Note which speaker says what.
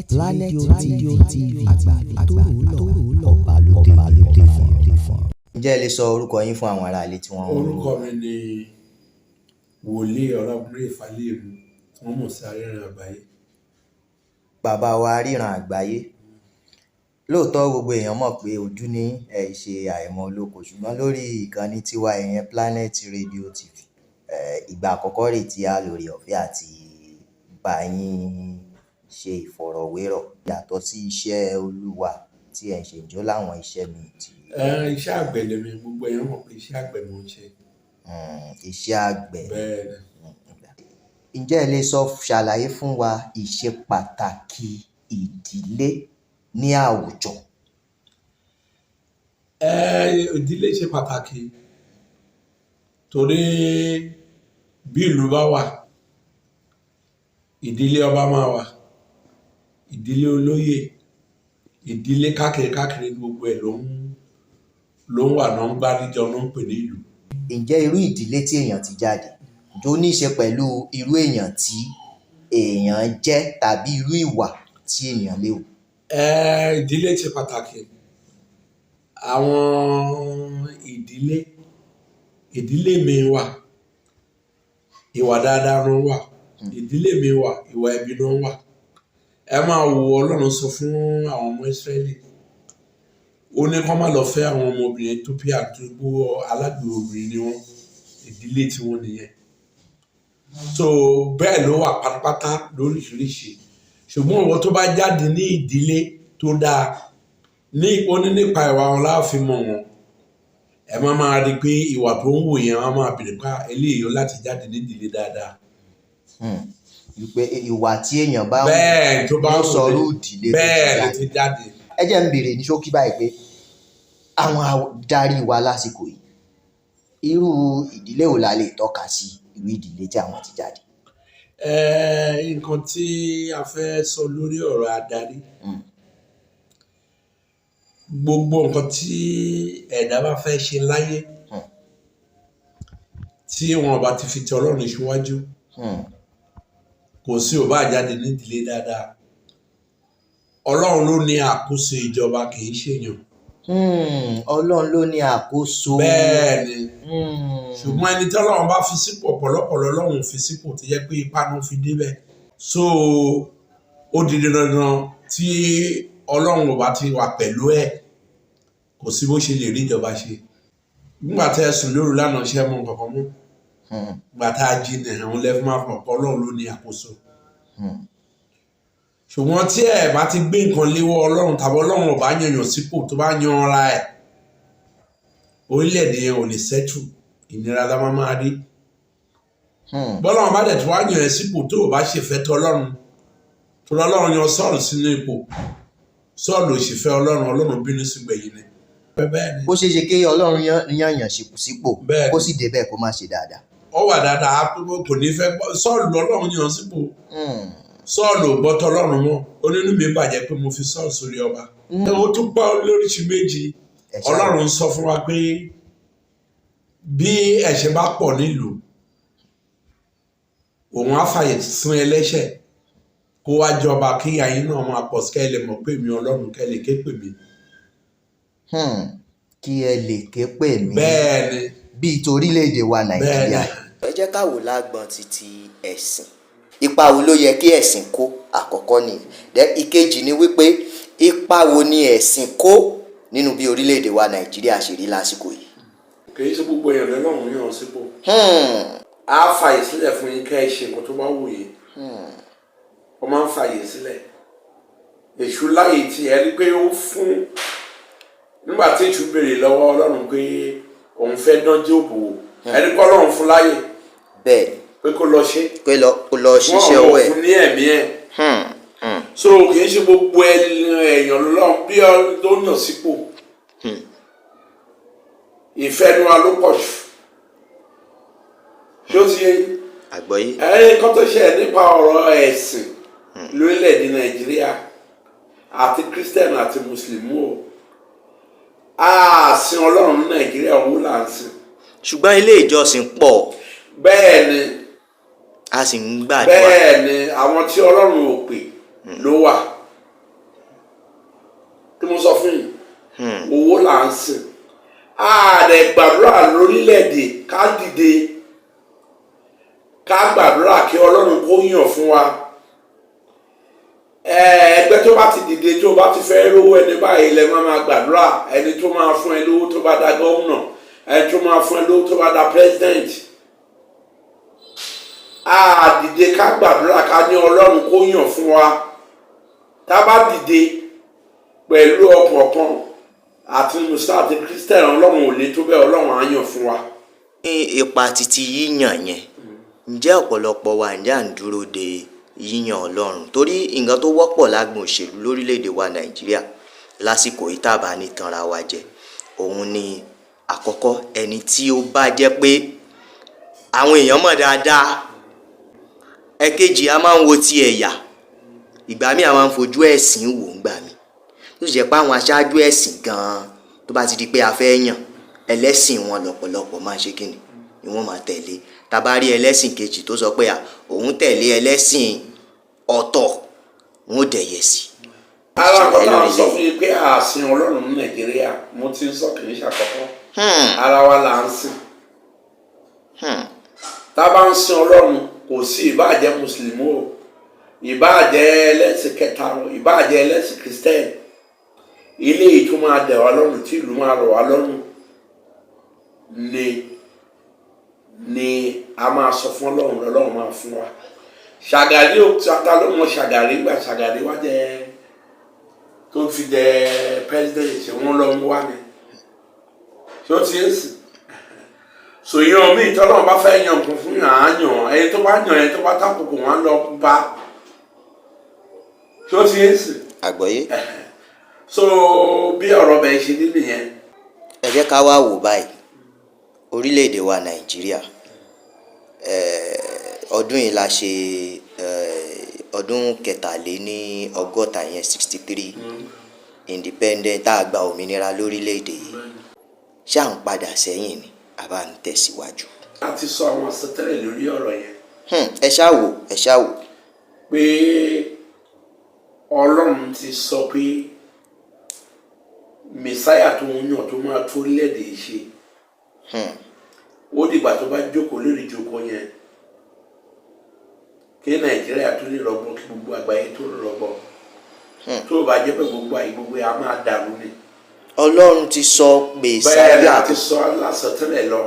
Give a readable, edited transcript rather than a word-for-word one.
Speaker 1: Planet Radio TV àgbà tó lọ ọba ló dé fún.
Speaker 2: Ǹjẹ́ ẹ lè sọ orúkọ yín fún àwọn aráalé tí wọ́n ń
Speaker 3: Orúkọ mi ni Wòlíì Ọlágúnrè Fáléèmí, tí wọ́n mọ̀ sí Aríran Àgbáyé.
Speaker 2: Bàbá wa Ríran Àgbáyé, lóòótọ́ gbogbo èèyàn mọ̀ pé ojú ní ẹ̀ ṣe àìmọ̀ olóko, ṣùgbọ́n lórí ìkànnì tiwa ìyẹn Planet Radio TV, ìgbà àkọ́kọ́ rèé tí a lórí ọ̀fẹ́ àti bá yín ṣe ìfọ̀rọ̀wérọ̀. Yàtọ̀ sí iṣẹ́ Olúwa tí ẹ̀ ń ṣe, ǹjọ́ láwọn iṣẹ́ míì tí?
Speaker 3: Iṣẹ́ àgbẹ̀ lèmi, gbogbo èèyàn mọ̀ pé iṣẹ́ àgbẹ̀ mò ń ṣe.
Speaker 2: Iṣẹ́ àgbẹ̀.
Speaker 3: Bẹ́ẹ̀ ni.
Speaker 2: Ǹjẹ́ ẹ lè sọ ṣàlàyé fún wa ìṣe pàtàkì ìdílé ní àwùjọ?
Speaker 3: Ìdílé ṣe pàtàkì torí bí ìlú bá wà, ìdílé ọba máa wà, ìdílé olóyè, ìdílé káàkiri káàkiri, gbogbo ẹ̀ ló ń wà náà, ń gbáríjọ ló ń pè ní ìlú.
Speaker 2: Ǹjẹ́ irú ìdílé tí èèyàn ti jáde, ǹjẹ́ ó ní í ṣe pẹ̀lú irú èèyàn tí èèyàn jẹ́ tàbí irú ìwà tí èèyàn lè hù?
Speaker 3: Ìdílé ṣe pàtàkì. Àwọn ìdílé mi wà, ìwà dáadáa ló wà. Ìdílé mi wà, ìwà ibi ló wà. Ẹ máa wo, Ọlọ́run sọ fún àwọn ọmọ Ísírẹ́lì, ó ní kó má lọ fẹ́ àwọn ọmọbìnrin Ethiopia tó gbó, alágbèrè obìnrin ni wọ́n. Ìdílé tí wọ́n nìyẹn. So bẹ́ẹ̀ ló wà pátápátá lóríṣiríṣi, ṣùgbọ́n ìwọ tó bá jáde ní ìdílé tó dáa ní, ó ní nípa ìwà wọn láàfin mọ̀ wọn. Ẹ má máa rí i pé ìwà tó ń wò yẹn, wọ́n máa bèrè pé eléyìí ó láti jáde ní ìdílé dáadáa.
Speaker 2: Wípé ìwà tí èèyàn bá hù
Speaker 3: Bẹ́ẹ̀, tó bá
Speaker 2: ló
Speaker 3: wù
Speaker 2: sọ
Speaker 3: ní
Speaker 2: irú ìdílé tó ti
Speaker 3: bẹ́ẹ̀ ló
Speaker 2: jáde.
Speaker 3: ti jáde.
Speaker 2: Ẹ jẹ́ ń béèrè ní ṣókí báyìí pé àwọn adarí wa lásìkò yìí, irú ìdílé wo la lè tọ́ka sí, irú ìdílé tí àwọn ti jáde?
Speaker 3: Nǹkan tí a fẹ́ sọ lórí ọ̀rọ̀ adarí, gbogbo nǹkan tí ẹ̀dá bá fẹ́ ṣe láyé, tí wọn bá ti fi ti Ọlọ́run síwájú, kò sí, ò bá jáde nídìílé dáadáa, Ọlọ́run ló ní àkóso ìjọba, kì í ṣèyàn.
Speaker 2: Ọlọ́run ló ní àkóso.
Speaker 3: Bẹ́ẹ̀ ni. Ṣùgbọ́n ẹni tí Ọlọ́run bá fi sípò, ọ̀pọ̀lọpọ̀ lọ́lọ́run fi sípò tó jẹ́ pé ipá ló fi débẹ̀. So ó di dandan, tí Ọlọ́run ò bá ti wà pẹ̀lú ẹ̀, kò sí bó ṣe lè rí ìjọba ṣe. Nígbà tẹ́ ẹ sùn lóru lánàá, ṣe é mọ nǹkan kan mú? Nígbà tá a jí ní àwọn lẹ́fún máa fọ̀ pé Ọlọ́run ló ní àkóso. Ṣùgbọ́n tí ẹ bá ti gbé nǹkan léwọ́ Ọlọ́run, tàbí Ọlọ́run ò bá yànyàn sípò, tó bá yan ara ẹ̀, orílẹ̀-èdè yẹn ò lè settle, ìnira la máa máa rí. Bọ́lọ́run bá dẹ̀ tó wá yàn ẹ́ sípò, tó o bá ṣèfẹ́ tó Ọlọ́run, tó Ọlọ́run yan Sọ́ọ̀lù sínú ipò, Sọ́ọ̀lù ò sì fẹ́ Ọlọ́run, Ọlọ́run bínú sí gbẹ̀yìn ni. Bẹ́ẹ̀ ni.
Speaker 2: Ó ṣeé ṣe kí Ọlọ́run yànyàn sípò
Speaker 3: Bẹ́ẹ̀
Speaker 2: kó
Speaker 3: ni.
Speaker 2: sì débẹ̀ kó má ṣe dáadáa.
Speaker 3: Ó wà dáadáa, kò ní fẹ́ gbọ́. Sọ́ọ̀lù, Ọlọ́run yan sípò, Sọ́ọ̀lù ò gbọ́ tọlọ́run mọ́. Ó nínú mi bàjẹ́ pé mo fi Sọ́ọ̀lù sórí ọba. Ó tún gbọ́ lóríṣi méjì.
Speaker 2: Ẹ ṣáà.
Speaker 3: Ọlọ́run sọ fún wa pé bí ẹ̀ṣẹ̀ bá pọ̀ nílùú, òun á fàyè fún ẹlẹ́ṣẹ̀ kó wá jọba, kí ayé náà máa pọ̀ sí, kẹ́ ẹ lè mọ̀ pé mi Ọlọ́run, kẹ́ ẹ lè ké pè mí.
Speaker 2: Kí ẹ lè ké pè mí.
Speaker 3: Bẹ́ẹ̀ ni.
Speaker 2: Bíi torílẹ̀-èdè wa Nàìjíríà.
Speaker 3: Bẹ́ẹ̀.
Speaker 2: Ẹ jẹ́ ká wò lágbọn títí ẹ̀sìn, ipa wo ló yẹ kí ẹ̀sìn kó? Àkọ́kọ́ nìyẹn. Then ìkejì ni wípé ipa wo ni ẹ̀sìn kó nínú bí orílẹ̀-èdè wa Nàìjíríà ṣe rí lásìkò yìí?
Speaker 3: Kì í ṣe gbogbo èèyàn lọ́lọ́run yàn sípò. Á fàyè sílẹ̀ fún yín kẹ́ ẹ ṣe nǹkan tó bá wù yín. Ó máa ń fàyè sílẹ̀. Èṣù láyè tí ẹ rí pé ó fún, nígbà tí èṣù béèrè lọ́wọ́ Ọlọ́run pé òun fẹ́ dán Jóòbù wò, ẹ rí pé Ọlọ́run fún láyè pé kó lọ ṣe.
Speaker 2: Pé lọ kó lọ ṣiṣẹ́
Speaker 3: Wọ́n
Speaker 2: ọwọ́
Speaker 3: ò
Speaker 2: ẹ̀.
Speaker 3: fún ní ẹ̀mí ẹ̀. So kì í ṣe gbogbo èèyàn lọ́lọ́run bí ọ ló yàn sípò. Ìfẹ́ nu wa ló pọ̀ jù. Ṣé ó ti yé yín?
Speaker 2: Àgbọ́yé.
Speaker 3: Ẹ̀yin kan tó ṣe nípa ọ̀rọ̀ ẹ̀sìn lórílẹ̀‐èdè Nàìjíríà, àti Christian àti Mùsùlùmí o, a sin Ọlọ́run ní Nàìjíríà, owó là ń sìn.
Speaker 2: Ṣùgbọ́n ilé ìjọsìn pọ̀.
Speaker 3: Bẹ́ẹ̀ ni.
Speaker 2: A sì ń gbàdúrà.
Speaker 3: Bẹ́ẹ̀ ni, àwọn tí Ọlọ́run ò pè ló wà. Kí mo sọ fún yìí, owó là ń sìn. Ààrẹ gbàdúrà lórílẹ̀‐èdè, ká dìde, ká gbàdúrà kí Ọlọ́run kó yàn fún wa. Ẹgbẹ́ tó bá ti dìde, tó bá ti fẹ́ rówó ẹni báyìí lẹ máa máa gbàdúrà, ẹni tó máa fún ẹ lówó tó bá da gómìnà, ẹni tó máa fún ẹ lówó tó bá da president. A dìde ká gbàdúrà, ká ní Ọlọ́run kó yàn fún wa. Tá a bá dìde pẹ̀lú ọkàn kan àti mùsùlùmí àti Christian, Ọlọ́run ò lè tó bẹ́ẹ̀, Ọlọ́run á yàn fún wa.
Speaker 2: Ní ipa títí yíyàn yẹn, ǹjẹ́ ọ̀pọ̀lọpọ̀ wa, ǹjẹ́ à ń dúró de yíyàn Ọlọ́run? Torí nǹkan tó wọ́pọ̀ lágbo òṣèlú lórílẹ̀‐èdè wa Nàìjíríà lásìkò yìí, tá a bá ní tanra wa jẹ, òun ni àkọ́kọ́, ẹni tí ó bá jẹ́ pé àwọn èèyàn mọ̀ dáadáa. Ẹ̀kejì, a máa ń wo ti ẹ̀yà. Ìgbà míì, a máa ń fojú ẹ̀sìn wò ń gbà mí, tó sì jẹ́ pé àwọn aṣáájú ẹ̀sìn gan-an, tó bá ti di pé a fẹ́ yàn, ẹlẹ́sìn wọn lọ́pọ̀lọpọ̀ máa ṣe kíni ni wọ́n máa tẹ̀lé. Tá bá rí ẹlẹ́sìn kejì tó sọ pé à òun tẹ̀lé ẹlẹ́sìn ọ̀tọ̀, wọn ò dẹ̀yẹ sí.
Speaker 3: Ara nǹkan tá à ń sọ fún yín pé àsìn Ọlọ́run ní Nàìjíríà, mo ti ń sọ, kì í ṣàkọ́kọ́. Ara wa là ń sìn. Tá a bá ń sin Ọlọ́run, kò sí, ìbáà jẹ́ mùsùlùmí o, ìbáà jẹ́ ẹlẹ́sìn kẹta o, ìbáà jẹ́ ẹlẹ́sìn Christian, ilé yìí tó máa dẹ̀ wá lọ́rùn, tí ìlú máa rọ̀ wá lọ́rùn ni a máa sọ fún Ọlọ́run, lọ́lọ́run máa fún wa. Ṣàgàrí ó ta ló mọ Ṣàgàrí gbà Ṣàgàrí wá jẹ tó fi jẹ president? Ṣé wọ́n lọ mú wá ni? Ṣé ó ti ń sìn sòyìn mi? Tọ́lọ́run bá fẹ́ yan nǹkan fún yàn, á yàn. Ẹni tó bá yàn, ẹni tó bá tàkùkù, wọn á lọ bá. Ṣé ó ti ń sìn?
Speaker 2: Àgbọ́yé.
Speaker 3: So bí ọ̀rọ̀ bẹ̀ ṣe ní nìyẹn.
Speaker 2: Ẹ jẹ́ ká wá wò báyìí, orílẹ̀-èdè wa Nàìjíríà, ọdún yìí la ṣe ọdún 63 yẹn, 63 independent tá a gba òmìnira lórílẹ̀-èdè yìí. Ṣá ń padà sẹ́yìn ni a bá ń tẹ̀síwájú?
Speaker 3: A ti sọ àwọn àsọtẹ́lẹ̀ lórí ọ̀rọ̀ yẹn.
Speaker 2: Ẹ ṣáà wò, ẹ ṣáà wò.
Speaker 3: Pé Ọlọ́run ti sọ pé mẹsáyà tó ń yàn, tó máa tó orílẹ̀-èdè yìí ṣe, ó dìgbà tó bá jókòó lórí ìjókòó yẹn kí Nàìjíríà tó lè rọgbọ, kí gbogbo àgbáyé tó lè rọgbọ. Tó o bá jẹ́ pé gbogbo àyè gbogbo yẹn a máa dàrú ni.
Speaker 2: Ọlọ́run ti sọ pé
Speaker 3: Bẹ́ẹ̀ ni,
Speaker 2: sáyà
Speaker 3: a ti sọ lásọtẹ́lẹ̀ lọ.